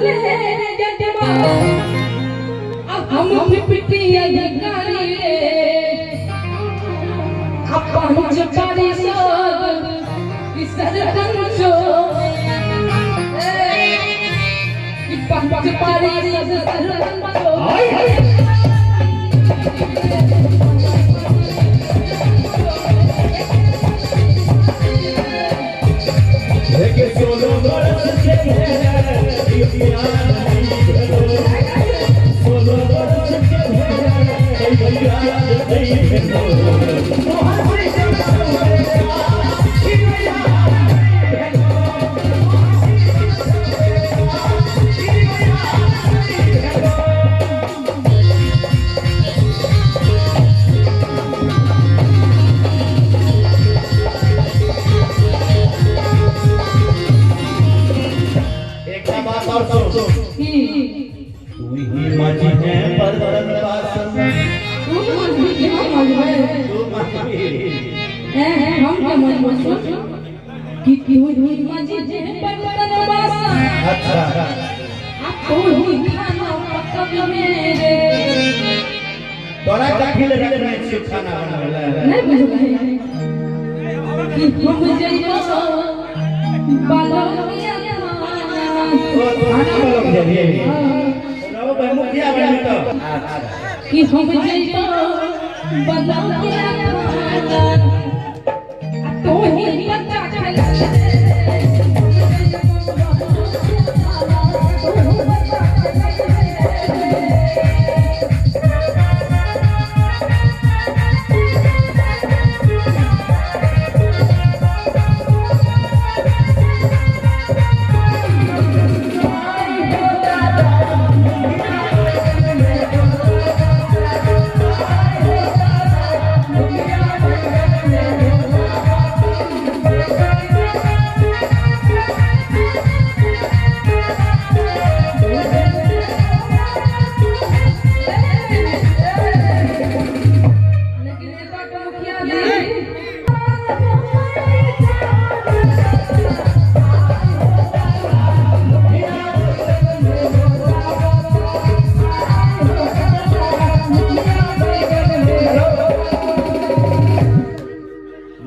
ले जटवा आ हम 50 अधिकारी रे आ पंच परिषद ई सरपंचो ई पंच परिषद सरपंचो। एक बात और सुन। तू ही मजी है बर्तन बासन। तू मजबी कि हम मजबे? तू मजी। हैं हम के मजबे सुन कि तू ही मजी है बर्तन बासन। अच्छा आ तू ही खाना पकब मेरे। तोरा कथी ले रखने छियो खाना बनाबै ले? नहीं बुझबै कि हम जइबो बालकिया खाना। ओ खाना बलक जइए रहो भाई मुखिया बनी तो। अच्छा कि हम जइबो बालकिया खाना तू ही बच्चा खेला। लेकिन एतऽ के मुखिया जी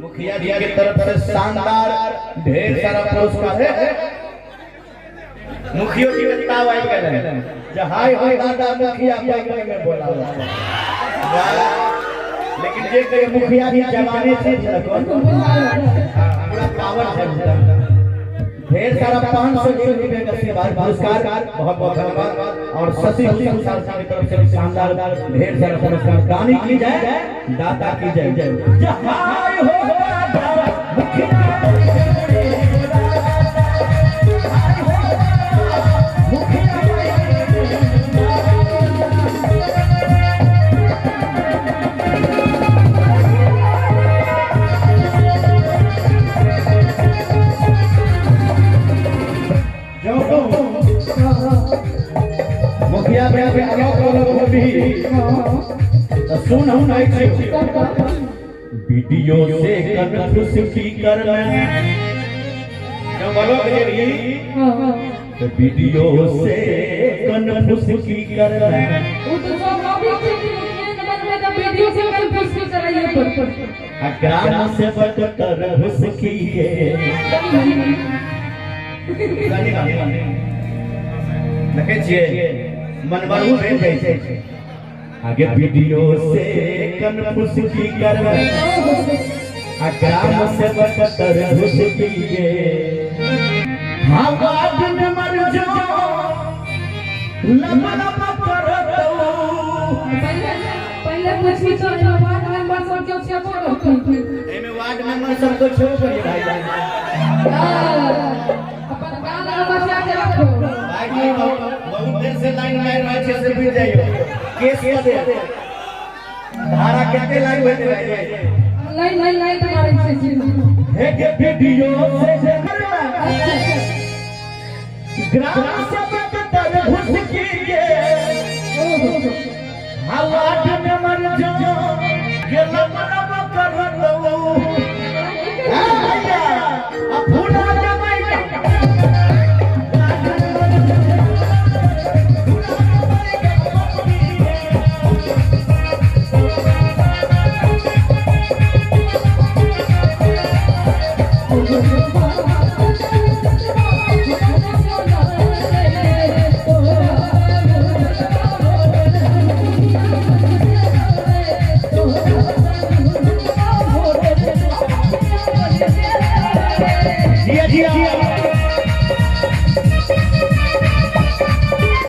मुखिया जी की तरफ से शानदार ढेर सारा पुरस्कार है। मुखियो जी के ताव आई गेलै जे हाय हाय दादा मुखिया पैग में बोला। लेकिन जे कहे मुखिया जी जवानी छै पूरा पावर छै। ढेर सारा 501 रुपए का आशीर्वाद पुरस्कार, बहुत बहुत धन्यवाद। और शशि भूषण सर की तरफ से भी शानदार ढेर सारा पुरस्कार। दानी की जाए दाता की जय। हाय हो दादा मुखिया मुखिया बना के अलग अलग होबी तो सुन हम नहीं छियो। वीडियो से कन्फ्यूज कर में जब अलग जे रही तो वीडियो से कन्फ्यूज कर में उ तो सब अभी छै कि मुखिया के बनबै तऽ वीडियो से कन्फ्यूज करैये पर आ ग्राम सेवक तर घुसकिए। देखै छियै मनबरू भेल जाइ छै। आगे वीडियो से कन्फ्यूज करबै आ ग्राम सेवक तर घुसकिए। हाँ वार्ड में मर जो लब लब करतौ। पहिले पूछी तो वार्ड मेंबर सब केओ छेबो करतौ। एमे वार्ड मेंबर सब को छेबो करिए भाई। अपन गाल बचा के रखो भाई। बहुत देर से लाइन मार रहल छै से बुझि जाइयो केस कऽ दे। धारा कते लागू हेतै भाई? लाइन लाइन लाइन मारै छै जी। हे के वीडियो से ग्राम सेवक तर घुसकिए। हाँ वार्ड में मर जो के लब लब करतौ। हां भैया आ फूला जमाई। जिया।